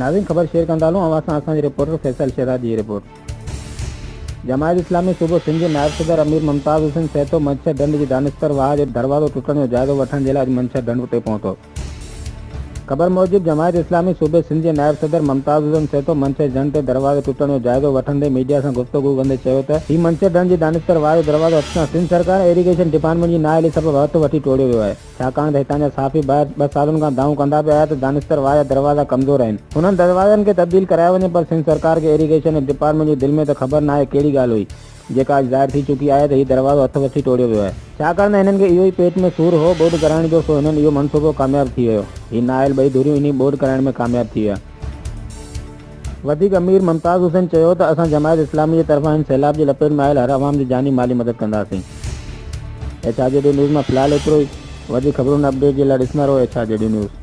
ناظرين خبر شيئر ڪندا هلون اوهان سان اسان جي رپورٽر فيصل شهزاد جي رپورٽ. جماعت اسلامي صوبو سنڌ جي نائب صدر امير ممتاز حسين سهتو منڇر ڍنڍ جي دانشتر واهه جو دروازو ٽٽڻ جو جائزو وٺڻ جي لاء اڄ منڇر ڍنڍ تي پهتو. خبر موجب جماعت اسلامي صوبي سنڌ جي نائب صدر ممتاز حسين سهتو منڇر ڍنڍ تي دروازي ٽٽڻ جو جائزو وٺندي ميڊيا سان گفتگو ڪندي چيو ته هي منڇر ڍنڍ جي دانشتر واهه جو دروازو هٿ سان سنڌ سرڪار ۽ ايريگيشن ڊپارٽمينٽ جي نااهلي سبب هٿ وٺي ٽوڙيو ويو آهي ڇاڪاڻ ته هتان جا صحافي ڀائر ٻه سالن کان دانهون ڪندا پيا آيا ته دانشتر واهه جا دروازا ڪمزور آهن انهن دروازن کي تبديل ڪرايو وڃي پر سنڌ سرڪار کي ايريگيشن ۽ ڊپارٽمينٽ جي دل ۾ ته خبر ناهي ڪهڙي ڳالهه هئي. جيڪا اڄ ظاهر ٿي چڪي آهي ته هي دروازو هٿ وٺي ٽوڙيو ويو آهي. ڇاڪاڻ ته هنن کي اهو ئي پيٽ ۾ سور هو ٻوڏ ڪرائڻ جو سو هنن اهو منصوبو ڪامياب ٿي ويو. هي نااهل ٻئي ڌريون انهي ٻوڏ ڪرائڻ ۾ ڪامياب ٿي ويا. وڌيڪ امير ممتاز حسين چيو ته اسان جماعت اسلامي جي طرفان هن سيلاب جي لپيٽ ۾ آيل هر عوام جي جاني مالي مدد ڪنداسين. ايڇ آر جي ڊي نيوز مان في الحال ايترو ئي. وڌيڪ خبرن ۽ اپڊيٽ جي لاء ڏسندا رهو ايڇ آر جي ڊي نيوز.